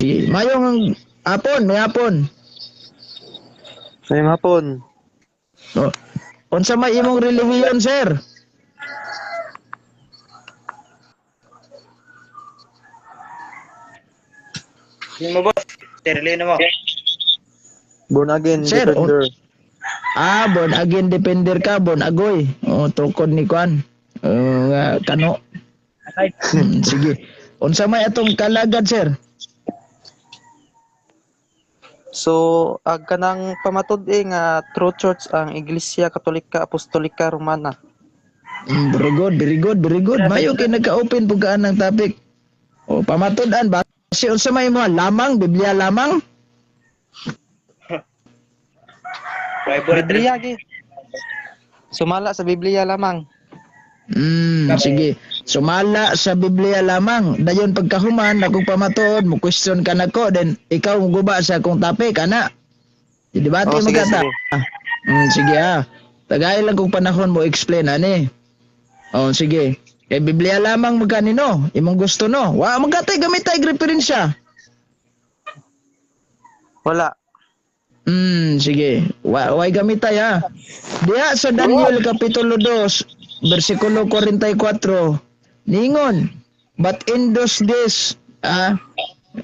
Sige. Mayong hapon, may hapon. Mayong hapon. Oh. Unsa may imong relihiyon, sir? Sino mo, boss? Sir, Lino mo. Born again, Sir, defender. Ah, born again defender ka, born agoy. Oh, tukod ni Kwan. Oh, nga, kano. Sige. Unsa may atong kalagad, sir? So, ag kanang pamatud-e nga true church ang Iglesia Katolika Apostolika Romana. Very good, very good, very good. Mayo kay nagka-open pug kaan ng topic. O pamatud-an ba si unsa may mo lamang Biblia lamang? Bible. Biblia gi. Sumala sa Biblia lamang. Sige. Sumala sa Biblia lamang. Dayon pagkahuman akong pamatuod, mo question ka nako, then ikaw guba sa akong topic ana. Debate Oh, mo sige, kata. sige. Sige ah. Tagay lang kung panahon mo explain ani. Oh, sige. Kay Biblia lamang magkanino, imong gusto no. Wa magatay gamit tay referensya. Wala. Sige. Wa way gamitay ha. Diha sa Daniel kapitulo 2, versikulo 44, ningon, but in those days, ah,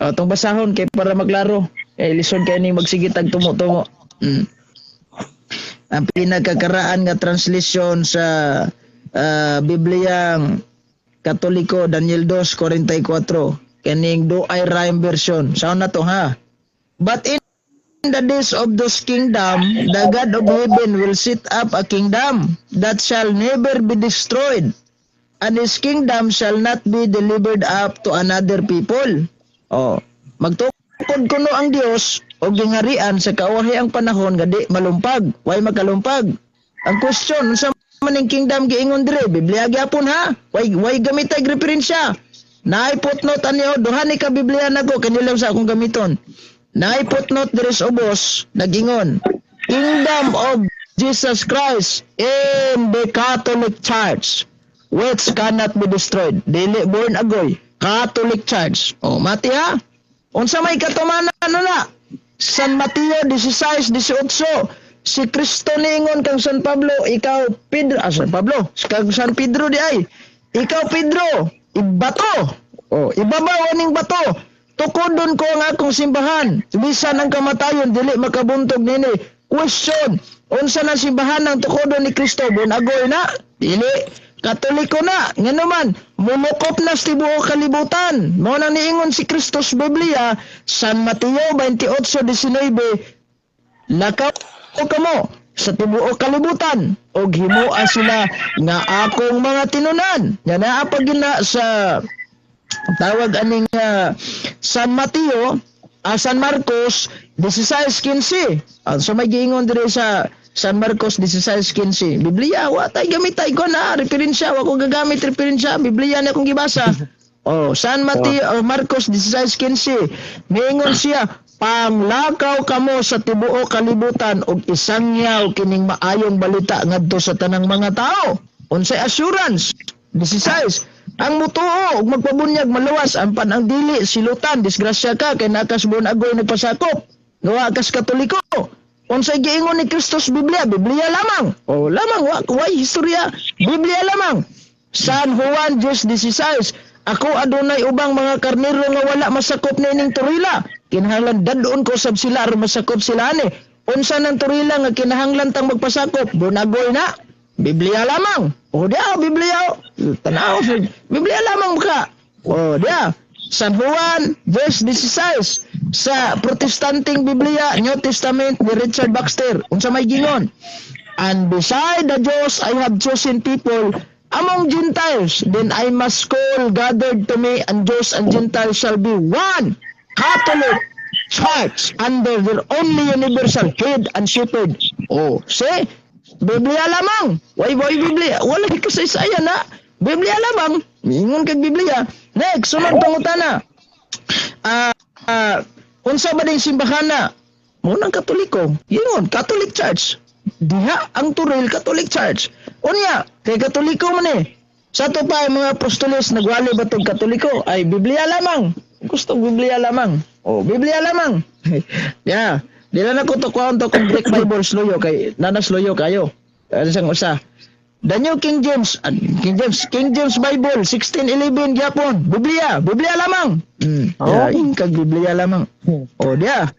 oh, tong basahon kay para maglaro. Kay lisod kay ning magsigitag tumo-tumo. Ang pinagkakaraan nga translation sa Bibliang Katoliko, Daniel 2:44, kining do I rhyme version. Sao na to ha? But in the days of those kingdom, the God of heaven will set up a kingdom that shall never be destroyed, and his kingdom shall not be delivered up to another people. Oh, magtukod kuno ang Dios og gingharian sa kauwahi ang panahon nga di malumpag, way makalumpag. Ang question, unsa man ning kingdom giingon dire? Biblia gyapon ha. Way gamitay referensya. Naay footnote ani duha ni ka Biblia nako kanilang sa akong gamiton. Naay footnote diri sa ubos nagingon, Kingdom of Jesus Christ in the Catholic Church which cannot be destroyed. Dili born agoy, Catholic Church. O mati ha. Unsa may katumanan na? San Mateo 16:18, si Kristo niingon kang San Pablo, ikaw Pedro, San Pablo, kang San Pedro di ay, ikaw Pedro, ibato. O ibabaw aning bato. Tukodon ko ang akong simbahan. Bisan ang kamatayon dili makabuntog nini. Question, unsa na simbahan ang tukodon ni Kristo? Bunagoy na? Dili. Katoliko na. Ngano man, mulukop na sa tibuok kalibutan. Mao nang niingon si Kristo sa Biblia, San Mateo 28:19, lakaw kamo sa tibuok kalibutan og himoa sila nga akong mga tinunan. Nga naa pa gina sa tawag aning San Mateo, San Marcos 16:15. So may giingon diri sa San Marcos 16:15. Biblia, wa tay gamitay ko na referensya, wa ko gagamit referensya, Biblia na akong gibasa. Oh, San Mateo, oh, Marcos 16:15. Miingon siya, panglakaw kamo sa tibuok kalibutan og isangyaw kining maayong balita ngadto sa tanang mga tao. Unsay assurance? 16. Ang mutuo og magpabunyag maluwas, ampan ang dili silutan, disgrasya ka kay nakas buon agoy nagpasakop. Nga kas Katoliko. Unsay giingon ni Kristo sa Biblia? Biblia lamang. O lamang wa way istorya, Biblia lamang. San Juan 10:16, ako adunay ubang mga karnero nga wala masakop niining turila. Kinahanglan dadon ko sab sila aron masakop sila ani. Unsa nang turila nga kinahanglan tang magpasakop? Bunagoy na. Biblia lamang. O dia, Biblia. Tanaw, Biblia lamang ka. O dia. San Juan, verse 16. Sa Protestanting Biblia, New Testament ni Richard Baxter. Unsa may gingon? And beside the Jews, I have chosen people among Gentiles. Then I must call gathered to me, and Jews and Gentiles shall be one Catholic Church under their only universal head and shepherd. O, see? Biblia lamang. Way boy Biblia. Wala kasaysayan na. Biblia lamang. Mingon kag Biblia. Next, sunod pangutana. Unsa ba ding simbahan na? Mo nang Katoliko. Ingon, Catholic Church. Diha ang Turil Catholic Church. Unya, kay Katoliko man eh. Sa ato pa ang mga apostoles nagwali ba tog Katoliko? Ay Biblia lamang. Gusto Biblia lamang. Oh, Biblia lamang. Yeah. Dili na ko to kuhaon to kung Greek Bible sluyo kay nanas luyo kayo. Ano siyang usa. The New King James, King James, King James Bible 1611 gyapon. Biblia, Biblia lamang. Oh. Yeah, kag Biblia lamang. Oh, dia.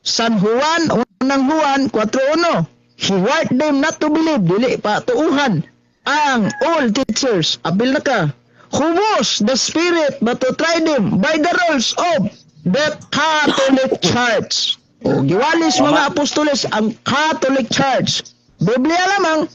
San Juan, unang Juan 4:1. He warned them not to believe, dili pa tuuhan ang all teachers. Apil na ka. Who was the spirit but to try them by the rules of the Catholic Church. O, giwalis mga apostoles ang Catholic Church. Biblia lamang,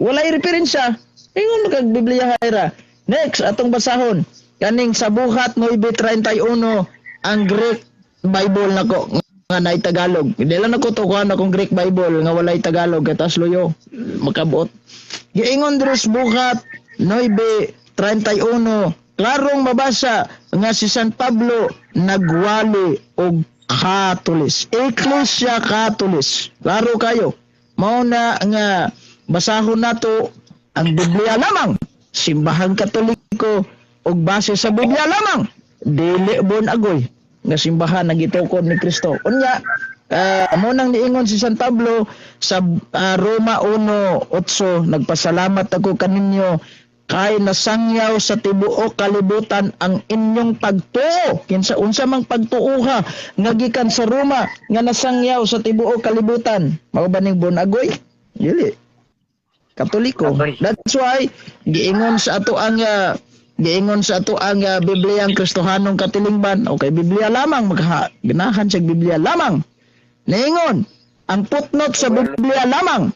walay referensya. Ingon kag Biblia hayra. Next, atong basahon. Kaning sa Buhat 9:31 ang Greek Bible nako nga naay Tagalog. Hindi lang nako to kuan akong Greek Bible nga walay Tagalog kay tas luyo makabuot. Giingon diri sa Buhat 9:31, klarong mabasa nga si San Pablo nagwali og Katolis. Ecclesia Katolis. Klaro kayo. Mao na nga basahon nato ang Biblia lamang. Simbahang Katoliko og base sa Biblia lamang. Dili bon agoy nga simbahan nga gitukod ni Kristo. Unya, mo nang niingon si San Pablo sa Roma 1:8, "Nagpasalamat ako kaninyo kay nasangyaw sa tibuok kalibutan ang inyong pagtuo." Kinsa unsa mang pagtuoha nga gikan sa Roma nga nasangyaw sa tibuok kalibutan? Mao ba ning bunagoy? Dili. Katoliko. Katoliko. That's why giingon sa ato ang Biblia ang Kristohanong katilingban. Okay, Biblia lamang magha ganahan siya Biblia lamang. Niingon ang footnote sa Biblia lamang.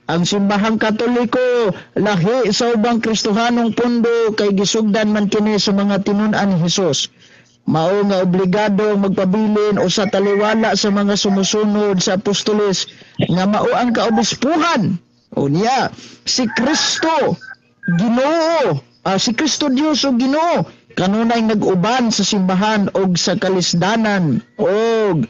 Ang simbahang Katoliko lahi sa ubang Kristohanong pundo kay gisugdan man kini sa mga tinun-an ni Hesus. Mao nga obligado magpabilin o sa taliwala sa mga sumusunod sa apostoles nga mao ang kaobispuhan. O niya, si Kristo Ginoo, si Kristo Dios o Ginoo kanunay nag-uban sa simbahan og sa kalisdanan og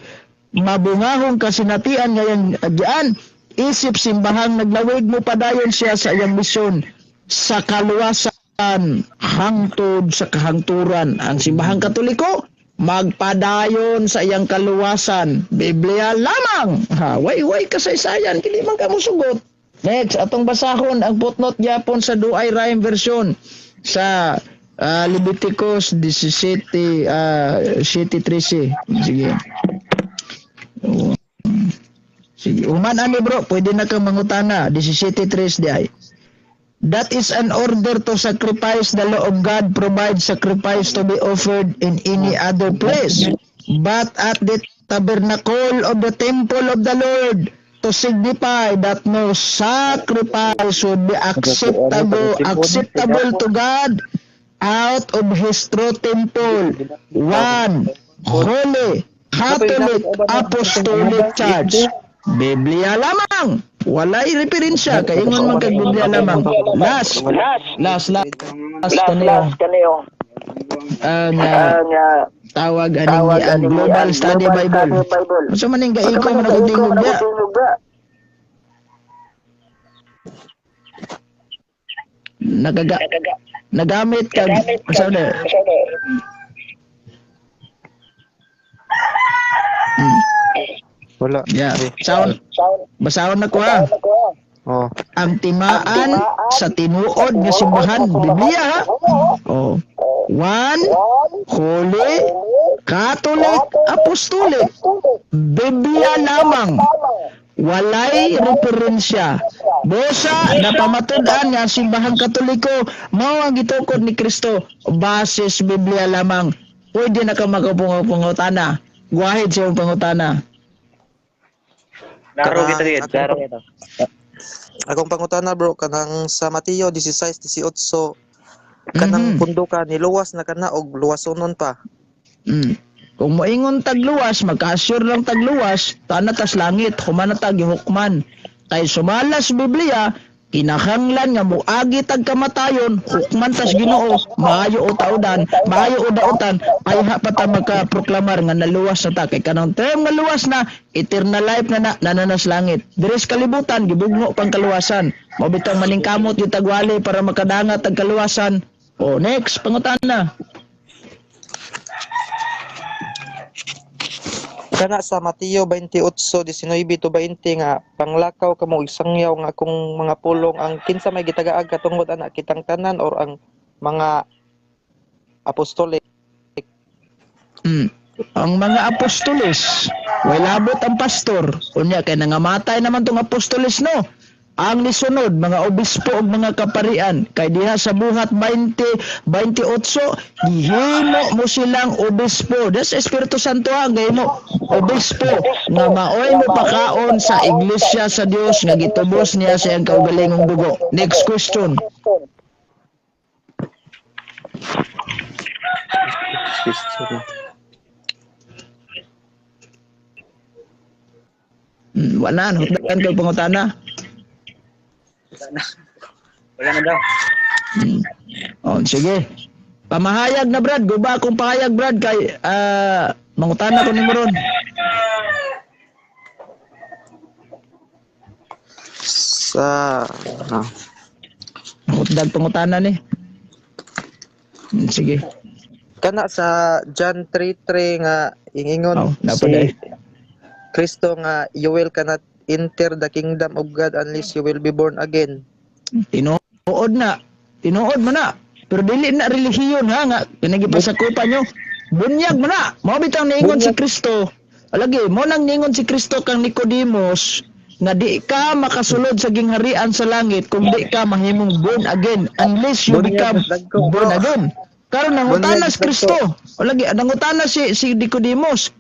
mabungahong kasinatian ngayon diyan isip simbahang naglawig mo padayon siya sa iyang misyon sa kaluwasan hangtod sa kahangturan. Ang simbahang Katoliko magpadayon sa iyang kaluwasan. Biblia lamang. Ha, way way kasaysayan kini man ka mosugot. Next, atong basahon ang footnote gyapon sa Douay Rhyme version sa Leviticus 17 7:13. Sige. Oo. Sige, human ani bro, pwede na kang mangutana 17:3 di ay. That is an order to sacrifice. The law of God provides sacrifice to be offered in any other place, but at the tabernacle of the temple of the Lord, to signify that no sacrifice would be acceptable to God out of His true temple, one holy Catholic Apostolic Church. Biblia lamang. Walay referensya kay ingon man kag Biblia lamang. Last, last, last, last kaniyo. Ang tawag ani ang Global Study Bible. Unsa man ning gaiko man ako tingog diya? Nagaga nagamit kag unsa na? Wala. Yeah. Sound. Basahon na ko ha. Oh. Ang timaan sa tinuod nga simbahan, Biblia ha. Oh. One Holy Catholic Apostolic. Biblia lamang. Walay referensya. Bosa napamatud-an nga ang simbahang Katoliko mao ang gitukod ni Kristo basis Biblia lamang. Pwede na ka makapungutana. Guahid sa imong pangutana. Laro kita gid, laro kita. Akong pangutana bro, kanang sa Mateo 16:18, kanang pundo ka niluwas na kana og luwasonon pa. Kung moingon tagluwas, magka-assure lang tagluwas, tana tas langit, humana tag gihukman. Kay sumalas Biblia, kinahanglan nga moagi tag kamatayon, hukman tas Ginoo, maayo o taudan, maayo o dautan, ay ha pa ta makaproklamar nga naluwas na ta. Kay kanang term nga luwas na, eternal life na na, nananas langit. Diri sa kalibutan, gibugno pang kaluwasan. Mao bitang maningkamot yung tagwali para makadangat tag kaluwasan. O, next, pangutana. Kana sa Mateo 28:19 to 20 nga panglakaw kamo og sangyaw nga akong mga pulong, ang kinsa may gitagaag katungod ana, kitang tanan or ang mga apostolic? Ang mga apostoles, way labot ang pastor. Unya kay nangamatay naman tong apostoles, no. Ang nisunod mga obispo ug mga kaparian kay diha sa Buhat 20:28 gihimo mo silang obispo. Des Espiritu Santo ang gihimo obispo nga maoy mo pakaon sa iglesia sa Dios nga gitubos niya sa iyang kaugalingong dugo. Next question. Wala na, hutdan kag pangutana. Wala na. Wala na daw. Oh, sige. Pamahayag na, Brad, guba akong pahayag, Brad, kay mangutana ko nimo ron. Sa Hutdag pangutana ni. Sige. Kana sa John 3:3 nga ingingon Oh, si napaday. Kristo nga you will cannot enter the kingdom of God unless you will be born again. Tinuod na. Tinuod man na. Pero dili na relihiyon ha nga pinagipasakupan nyo. Bunyag man na. Mao bitang niingon si Kristo. Alagi, mo nang niingon si Kristo kang Nicodemus nga di ka makasulod sa gingharian sa langit kung di ka mahimong born again unless you Bunyag become dagko, born bro. again. Karon nangutana Bunyag si Kristo. Alagi, nangutana si Nicodemus.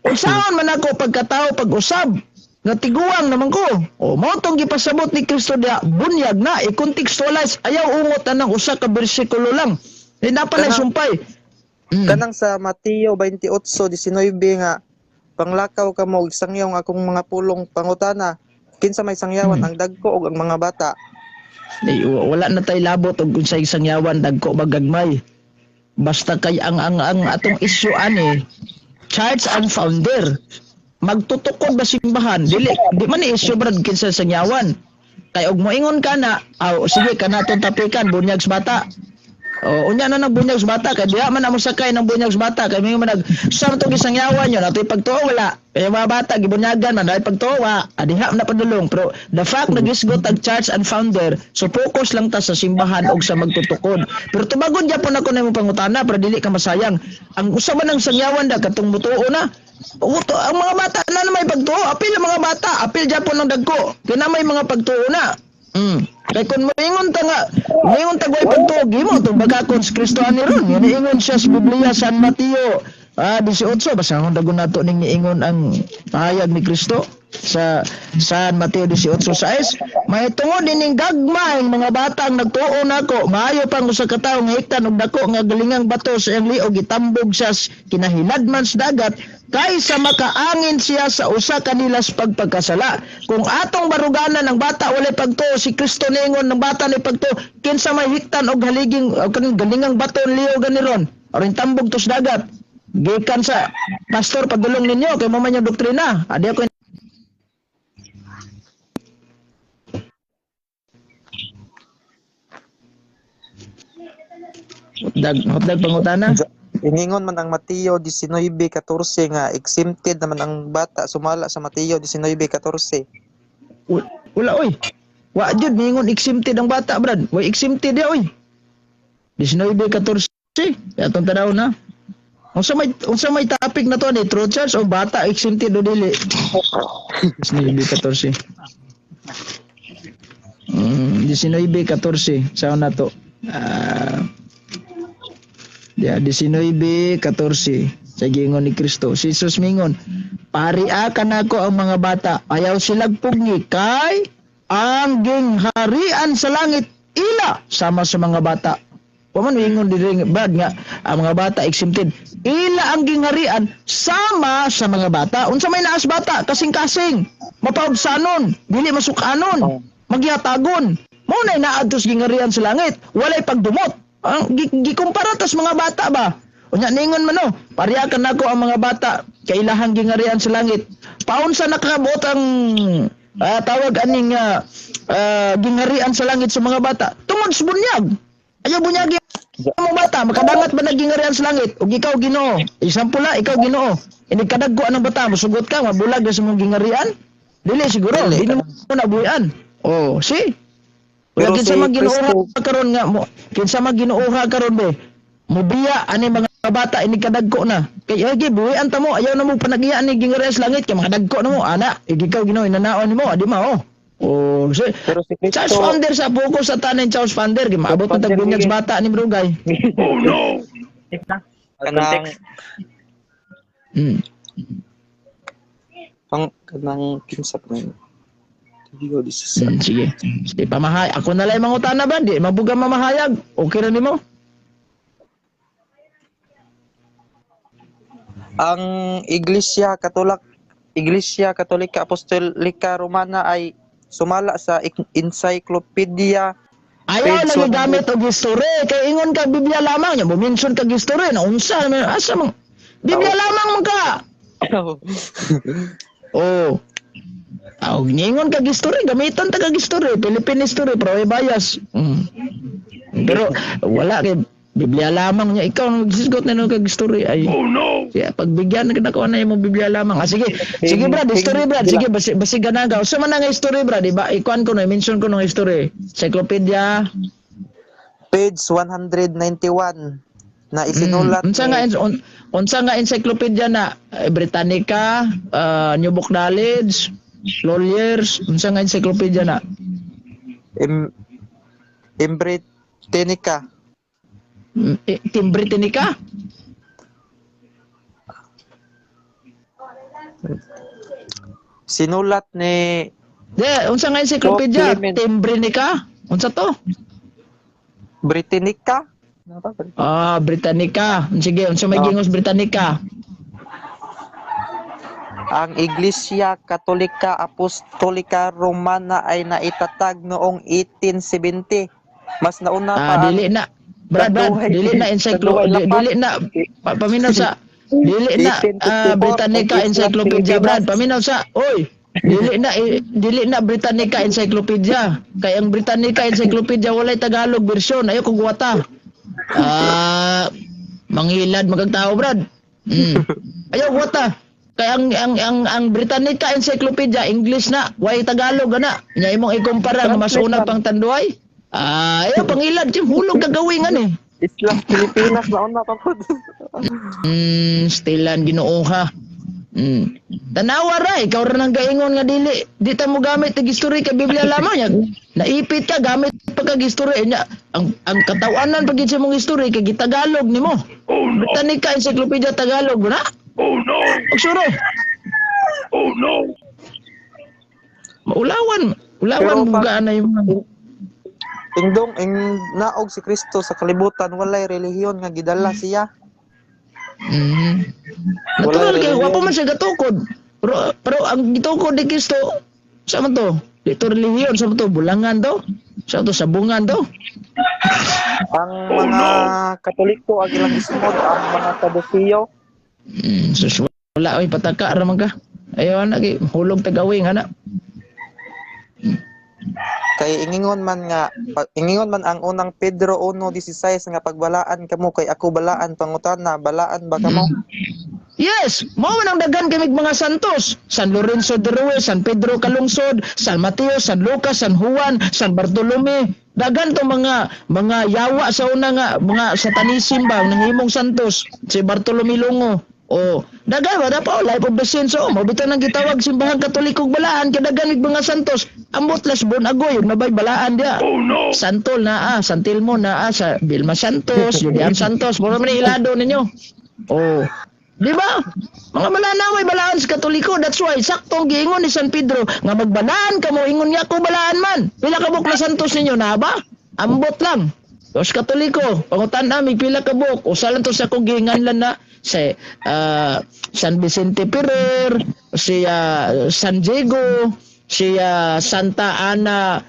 Unsaon man ako pagkatao pag-usab? Nga tiguang naman ko. O mao tong gipasabot ni Kristo diha, bunyag na i-contextualize, ayaw ungot anang usa ka bersikulo lang. Di na pa na sumpay. Kanang sa Mateo 28:19 nga panglakaw kamo og sangyaw nga akong mga pulong, pangutana kinsa may sangyawan, ang dagko og ang mga bata? Di, wala na tay labot og unsay sangyawan, dagko ba gagmay. Basta kay ang atong issue ani, church and founder. Magtutukod ba simbahan? Dili di man ni issue, brad, kinsa sangyawan. Kay og moingon ka na, aw sige kana tong tapikan bunyag sa bata. O unya na nang bunyag sa bata kay diha man amo sakay ng bunyag sa bata kay moingon man nag sa tong gisangyawan yun atoy pagtuo wala. Kay mga bata gibunyagan man dahil pagtuo wa, adiha man na padulong, pero the fact na gisgot ang church and founder, so focus lang ta sa simbahan og sa magtutukod. Pero tubagon gyapon ako nimo pangutana para dili ka masayang. Ang usa man ang sangyawan da katong mutuo na. Uto, ang mga bata na may pagtuo, apil ang mga bata, apil gyapon ang dagko. Kay na may mga pagtuo na. Kay kung moingon ta nga, moingon ta way pagtuo, gimo tong bagakon si Kristo ani ron. Yan ingon siya sa Biblia San Mateo 18, basta akong dagon nato ning niingon ang pahayag ni Kristo sa San Mateo 18:6, may tungod ining gagmay mga bata ang nagtuo nako, maayo pang usa ka tawo nga hiktan og dako nga galingang bato sa iyang liog, gitambog siya kinahiladman sa dagat kaysa makaangin siya sa usa kanila sa pagpagkasala. Kung atong baruganan ang bata walay pagtuo, si Kristo niingon ng bata ni pagtuo, kinsa may hiktan og haliging og kaning galingang bato ang liog ani ron aron tambog to sa dagat. Gikan sa pastor padulong ninyo kay mo man yung doktrina. Adi ako Hotdag pangutana. Ingingon man ang Mateo 19:14 nga exempted naman ang bata sumala sa Mateo 19:14. Wala oy. Wa jud ningon exempted ang bata, brad. Way exempted ya oy. 19:14. Atong tanaw na. Unsa may topic na to ni True Church o bata exempted o dili? 19:14. 19:14 sa na to. Ya 19:14 sa gingon ni Kristo. Si Jesus mingon, "Paria kanako ang mga bata, ayaw silag pugni kay ang gingharian sa langit ila sama sa mga bata." Wa man mingon diri bad nga ang mga bata exempted. Ila ang gingharian sama sa mga bata. Unsa may naas bata? Kasing-kasing, mapaubsanon, dili masukanon, magyatagon. Mao nay naadto sa gingharian sa langit, walay pagdumot. Ang gikumpara tas mga bata ba? Unya ningon man no, pareha kanako ang mga bata kay ilahang gingharian sa langit. Paunsa nakabot ang tawag aning gingharian sa langit sa mga bata? Tungod sa bunyag. Ayaw bunyagi mo bata, makadangat ba naging ngarian sa langit? Ug ikaw Ginoo. Example la, ikaw Ginoo. Inig kadagko anang bata, musugot ka, mabulag na sa mong gingarian? Dili siguro, Dili. dili mo nabuhian. Oh, see? Wala Pero kinsa si man Ginoo Kristo- karon nga mo, kinsa man Ginoo karon be. Mubiya ani mga bata inig kadagko na. Kay ay buhian ta mo, ayaw na mo panagiyaan ni gingarian sa langit kay mga dagko na mo ana. Ikaw Ginoo inanaon nimo, adi ma oh. Oh, see. Pero si Charles Kristo Founder sa focus sa tanan Charles Founder kay maabot na tag bunyag sa bata ni Brugay. Kanang Context. Pang kanang kinsa pa man. Digo this is Sige. Sige pamahay. Ako na lang mangutana ba di mabuga mamahayag. Okay ra nimo? Ang Iglesia Katolika Apostolika Romana ay sumala sa encyclopedia. Ayaw Page lagi gamit og history kay ingon ka Biblia lamang nya mo mention kag history na unsa man asa man Biblia lamang man ka. Oh. Aw ningon kag history gamiton ta kag history Philippine history pero ay bias. Pero wala kay Biblia lamang niya ikaw magsisgot na kag history ay. Oh no. Siya pagbigyan na ko na imong Biblia lamang. Ah, sige. Sige brad, history brad. Sige basi basi ganaga. Usa man ang history brad, di ba? Ikuan ko na mention ko ng history. Encyclopedia. Page 191 na isinulat Unsa nga unsa nga encyclopedia na? Britannica, New Book Knowledge, Lawyers, unsa nga encyclopedia na? Britannica. Team Britannica? Sinulat ni De, unsa nga encyclopedia? Team Britannica? Unsa to? Britannica? Ah, Britannica. Sige, unsa may gingos Britannica? Ang Iglesia Katolika Apostolika Romana ay naitatag noong 1870. Mas nauna pa dili na. Brad, dili na encyclopedia, dili na paminaw sa dili na Britannica Encyclopedia, Brad. Paminaw sa, oy, dili na Britannica Encyclopedia. Kay ang Britannica Encyclopedia walay Tagalog version. Ayo kog wata. Mangilad magagtao, Brad. Ayaw wata. Kay ang Britannica Encyclopedia English na, way Tagalog ana. Nya imong ikumpara nga mas una pang Tanduay. Ayaw pangilad chim hulog kagawin ani. Isla Pilipinas nauna pa po. Stilan Ginoo ha. Tanawa ra ikaw ra nang gaingon nga dili di ta mo gamit og history kay Biblia lamang nya. Naipit ka gamit pa kag history nya. Ang kataw-anan pag sa mong history kay gitagalog nimo. Oh no. Britannica Encyclopedia Tagalog na. Oh no. Og suro. Oh no. Maulawan, ulawan bugaan na yung Ingdong ing naog si Kristo sa kalibutan walay relihiyon nga gidala siya. Natural kay wa pa man siya gatukod. Pero ang gitukod ni Kristo sa man to? Dito relihiyon sa man to, bulangan to. Sa to sabungan to. Ang mga Katoliko ang ilang gisunod ang mga Saduceo. Sus, wala oy pataka ra man ka. Ayaw na kay hulog tagawing ana. Kay ingingon man ang unang Pedro 1:16 nga pagbalaan kamo kay ako balaan, pangutana balaan ba kamo? Yes, mao man ang daghan kay mga santos. San Lorenzo de Ruiz, San Pedro Calungsod, San Mateo, San Lucas, San Juan, San Bartolome. Daghan to mga yawa sa una nga mga satanism ba nahimong santos, si Bartolome Longo. Oh, daghan ba pa life of the saints oh, mao bitaw nang gitawag simbahan Katoliko balaan kay daghan mig mga santos. Ambot las bon agoy ug nabay balaan dia. Oh no. Santol naa, Santilmo naa sa Vilma Santos, Julian Santos, mura man hilado ninyo. Oh. Di ba? Mga malanaway balaan sa Katoliko. That's why saktong giingon ni San Pedro nga magbalaan kamo ingon niya ko balaan man. Pila ka buok na santos ninyo na ba? Ambot lang. Los Katoliko, pangutan nami pila ka buok. Usa lang to sa akong giinganlan na si San Vicente Ferrer, si San Diego, si Santa Ana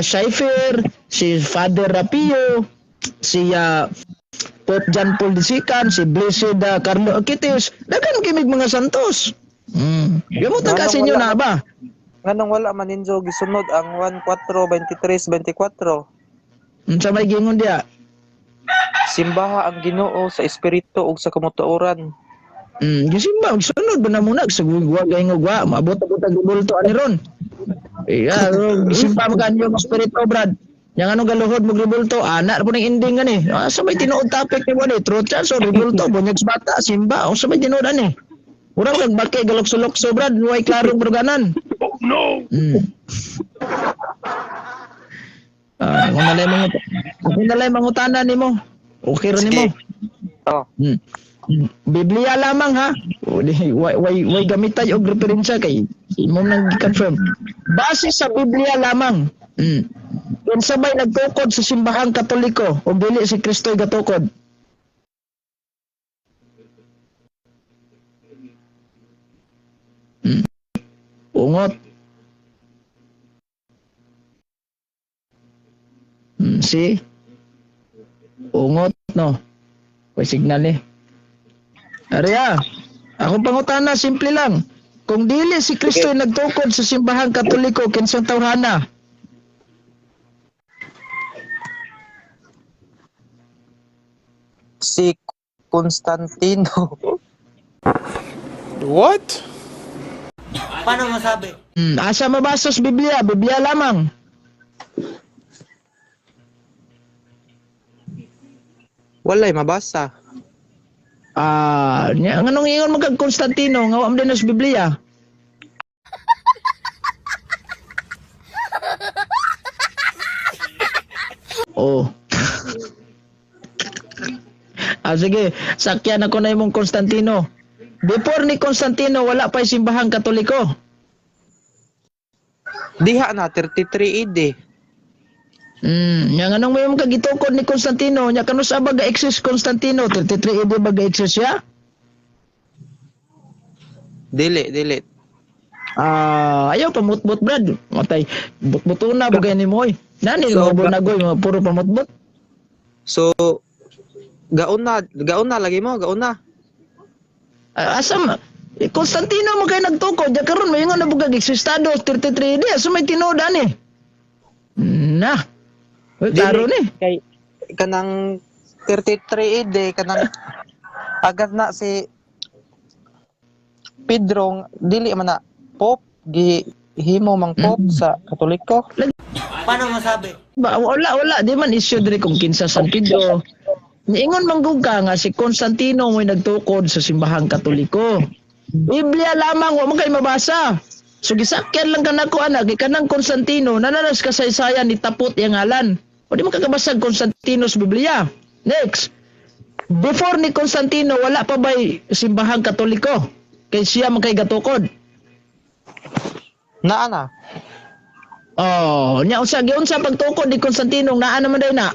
Schaefer, si Father Rapio, si Pope John Paul II, si Blessed Carlo Acutis. Daghan kimig mga santos. Gamutan kasi inyo na ba? Nganong wala man ninyo gisunod ang 1:4, 23, 24. Unsa may giingon diya? Simbaha ang Ginoo sa espiritu ug sa kamatuoran. Gisimba, sunod ba na muna sa gugwa gayong ugwa, maabot-abot ang rebulto ani ron. Iya, gisimba man kanyo ang espiritu, Brad. Yang anong galuhod mo rebulto, ana po ning ending gani. Ah, sa may tinuod topic ni mo ni, truth chance o rebulto, bunyag sa bata, simba, o sa may tinuod ani. Mura kag bake galokso-lokso, Brad, way klarong bruganan. Oh no! Ah, ako na lang mangutana nimo. Okay ra nimo. Sige. Oh, Biblia lamang ha. O, di, way gamitay og referensya kay imo nang gi-confirm. Base sa Biblia lamang. Kinsa bay nagtukod sa simbahang Katoliko o dili si Kristo'y gatukod? Ungot. See? Ungot no. Way signal eh. Arya, akong pangutana simple lang. Kung dili si Kristo ay nagtukod sa simbahang Katoliko, kinsang tawhana? Si Constantino. What? Paano masabi? Asa mabasa sa Biblia? Biblia lamang. Walay mabasa. Ah, nya nganong ingon man kag Constantino nga wa man din sa Biblia? Oh. Ah, sige, sakyan ako na imong Constantino. Before ni Constantino, wala pa simbahang Katoliko. Diha na 33 AD. Nya nganong may mga gitukod ni Constantino, nya kanus ba ga exist Constantino? 33 AD ba ga exist siya? Dili, dili. Ah, ayaw pamutbot, Brad. Matay, butbutuna ba ni mo oy. Nani So, so, nagoy mga puro pamutbot. So gauna, gauna lagi mo, gauna. Ah, asa ma? Eh, Constantino mo kay nagtukod, nya karon may ingon na bugag existado 33 AD, asa may tinuod ani? Na. Uy, klaro ni. Kay kanang 33 AD kanang agad na si Pedro dili man na Pope gi himo mang Pope sa Katoliko. Paano masabi? Ba, wala, wala. Di man issue diri kung kinsa San Pedro. Niingon man gud ka nga si Constantino mo'y nagtukod sa simbahang Katoliko. Biblia lamang, wa man kay mabasa. So gisakyan lang kanako anak, kay kanang Constantino nananas kasaysayan ni tapot iyang ngalan. O di man kakabasag Constantino sa Biblia. Next. Before ni Constantino wala pa ba'y simbahang Katoliko? Kay siya man kay gatukod. Naa na. Oh, nya unsa giunsa pagtukod ni Constantino naa naman day na.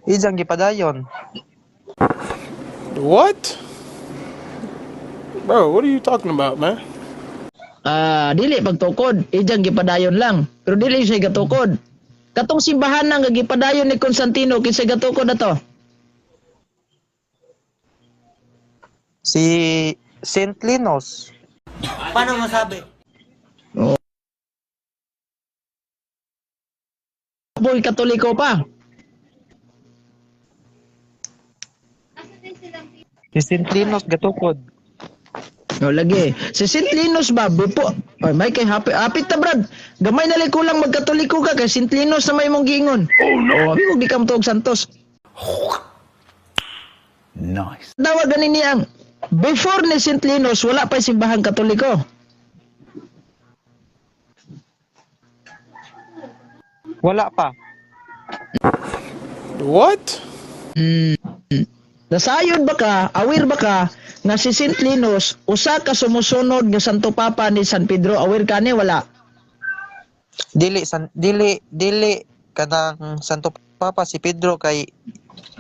Ijang gipadayon. What? Bro, what are you talking about, man? Ah, dili pagtukod, ijang gipadayon lang. Pero dili siya gatukod. Katong simbahan na nga gipadayon ni Constantino kinsa gatukod na to? Si Saint Linus. Paano masabi? Oh. Boy Katoliko pa. Si Saint Linus gatukod. No lagi. Si St. Linus ba bipo? Ay may kay happy apit ta, Brad. Gamay na lang kulang magkatoliko ka kay St. Linus na may mong giingon. Oh no. Oh, abi di ka matuog Santos. Nice. Tawag gani niyang before ni St. Linus wala pa simbahang Katoliko. Wala pa. What? Nasayod ba ka, aware ba ka nga si St. Linus usa ka sumusunod nga Santo Papa ni San Pedro, aware ka ni wala? Dili san dili dili kanang Santo Papa si Pedro kay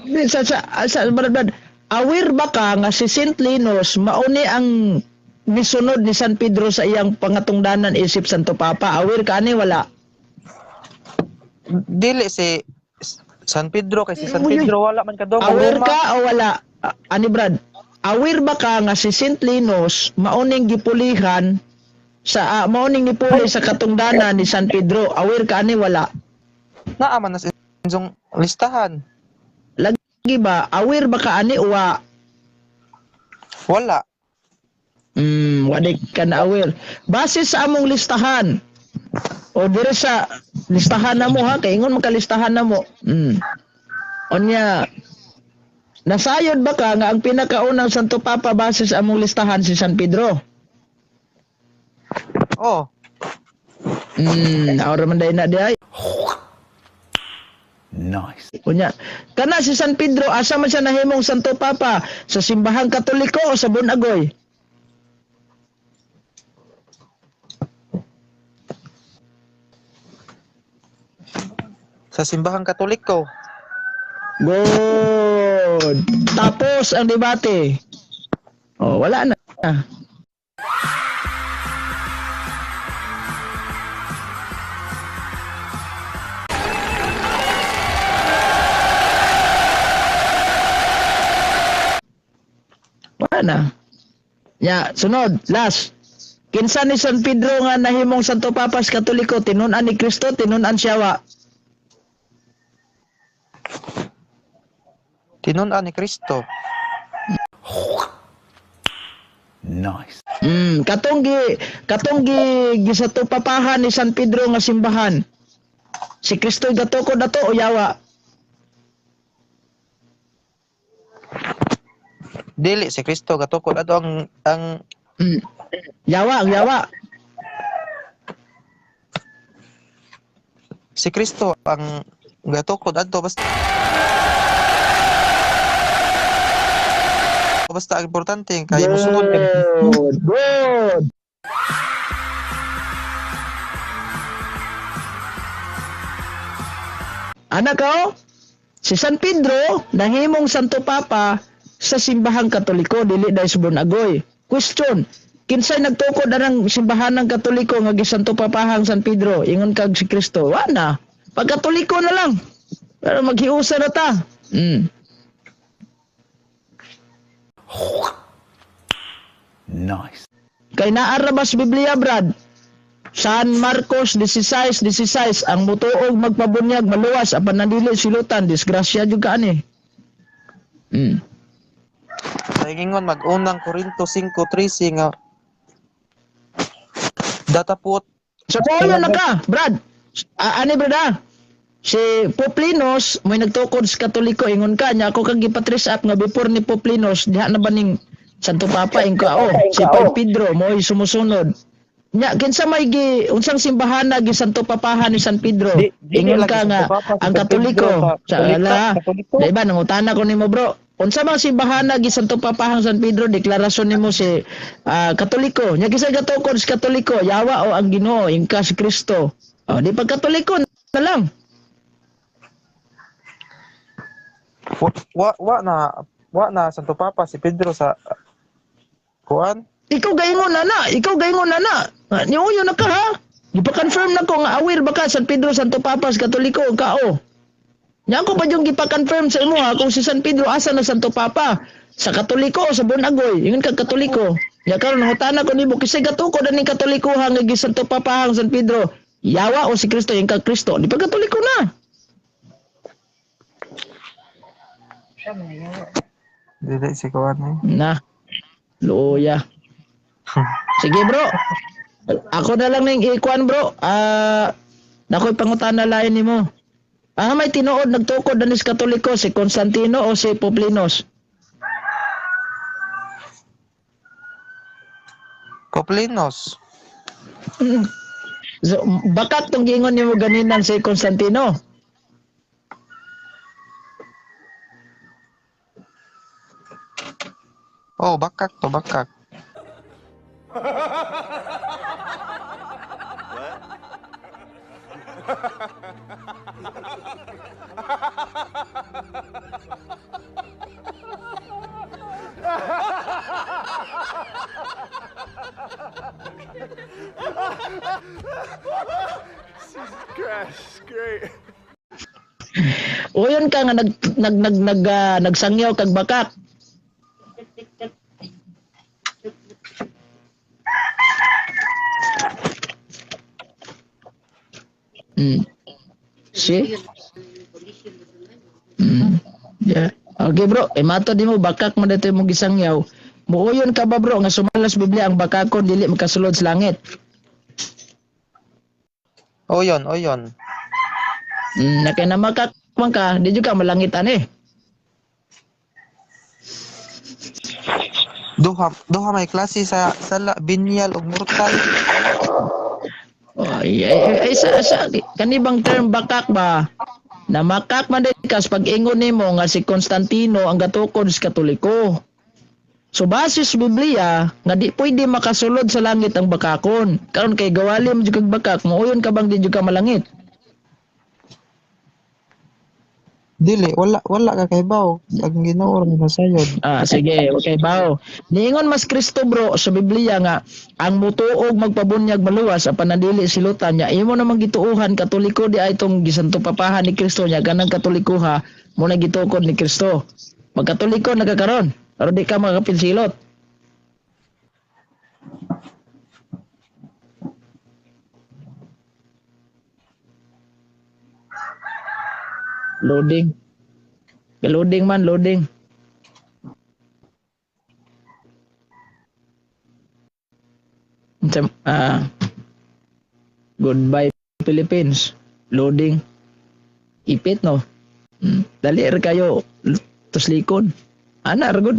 Di, sa Brad, Brad, aware ba ka nga si St. Linus mauni ang misunod ni San Pedro sa iyang pangatungdanan isip Santo Papa, aware ka ni wala? Dili si San Pedro kay si San Uy, uy. Pedro wala man kadong Aware Roma. ka o wala? Ah, ani Brad, aware ba ka nga si St. Linus mauning gipulihan sa mauning nipuli sa katungdanan ni San Pedro, aware ka ani wala? Naa man nas inyong listahan. Lagi ba aware ba ka ani wa? Wala. Wala ka na aware. Base sa among listahan o dire sa listahan na mo ha, kay ingon makalistahan na mo. Onya, nasayod ba ka nga ang pinakaunang Santo Papa base sa among listahan si San Pedro? Oh. Aura man day na di ay. Nice. Unya, kana si San Pedro asa man siya nahimong Santo Papa, sa simbahang Katoliko o sa Bunagoy? Sa simbahang Katoliko. Good. Tapos ang debate. Oh, wala na. Wala na. Ya, sunod, last. Kinsa ni San Pedro nga nahimong Santo Papas Katoliko, tinun-an ni Kristo, tinun-an siya wa? Tinun-an ni Kristo. Nice. Katong gi gisatupapahan ni San Pedro nga simbahan. Si Kristo gatukod ato o yawa? Dili si Kristo gatukod ato ang Yawa, ang yawa. Si Kristo ang gatukod adto, basta basta ang importante kay mosunod ka. Good. Good. Anak ko, si San Pedro nahimong Santo Papa sa simbahang Katoliko dili dai sa Bunagoy. Question, kinsay nagtukod anang simbahan ng Katoliko nga gisanto Papahang San Pedro? Ingon kag si Kristo. Wa na. Pag Katoliko na lang. Pero maghiusa na ta. Nice. Kay naara ba sa Biblia, Brad? San Marcos 16:16, ang mutuog magpabunyag maluwas apan nandili silutan disgrasya jud ka ani. Sa ingon mag-unang Korinto 5:13 nga datapot. So kung na ka, Brad. Ani Brad ah? Si Poplinos may nagtukod sa Katoliko, ingon ka niya ako kang gipatrace up nga before ni Poplinos diha na ba ning Santo Papa ing ka, oh, si Pedro mo'y sumusunod. Nya kinsa may gi unsang simbahan na gi Santo Papahan ni San Pedro? Di Ingon lagi ka Santo nga Papa, si ang San Katoliko Pedro sa sa ala. Katoliko. Di ba nangutana ko nimo, bro? Unsa bang simbahan na gi Santo Papahang San Pedro, deklarasyon nimo si Katoliko. Nya kinsa gatukod sa Katoliko? Yawa o ang Ginoo ingka si Kristo? Oh, di pag Katoliko na lang. Wa na Santo Papa si Pedro sa kuan. Ikaw gaingon na na, ikaw gaingon na na. Niuyo na ka ha. Gipa-confirm na ko nga aware ba ka San Pedro Santo Papas Katoliko ka o. Nya ako pa yung gipa-confirm sa imo ha kung si San Pedro asa na Santo Papa, sa Katoliko o sa Bunagoy. Ingon ka Katoliko. Nya karon nangutana ko nimo kisay gatukod aning Katoliko ha nga gi Santo Papa ang San Pedro. Yawa o si Kristo, yung ka Kristo. Di pa Katoliko na. Dili si kuan eh. Na. Luya. Sige bro. Ako na lang ning ikuan, bro. Nakoy pangutana lain nimo. May tinuod nagtukod anis Katoliko, si Constantino o si Poplinos? Poplinos. So, bakak tong giingon nimo ganinan si Constantino. Oh, bakak to bakak. Crash, great. Uyon ka nga nag nag nag, nag nagsangyaw kag bakak. See? Yeah. Okay bro, eh mato di mo bakak mo dito imong gisangyaw. Muuyon ka ba bro nga sumalas Biblia ang bakakon dili makasulod sa langit? Oyon, oyon. Na kay namakak man ka, di jud ka malangitan eh. Duha duha may klase sa sala, binyal ug mortal. Oh, ay, ay, ay, sa kanibang term bakak ba? Na makak man din kas pag ingon nimo nga si Constantino ang gatukod sa Katoliko. So base sa Biblia nga di pwede makasulod sa langit ang bakakon. Karon kay gawali mo jud kag bakak, muuyon ka bang di jud ka malangit? Dili, wala wala ka kahibaw. Ang Ginoo ra nasayod. Ah, sige, okay, bao. Niingon mas Kristo bro sa Biblia nga ang mutuog magpabunyag maluwas apan nandili silutan niya. Imo namang gituohan Katoliko di ay itong gisanto papahan ni Kristo niya ganang Katoliko ha mo na gitukod ni Kristo. Magkatoliko na ka karon, pero di ka makapinsilot. Loading. Loading man, loading. Ah, goodbye Philippines. Loading. Ipit no. Dali ra kayo tuslikon. Ana ra gud.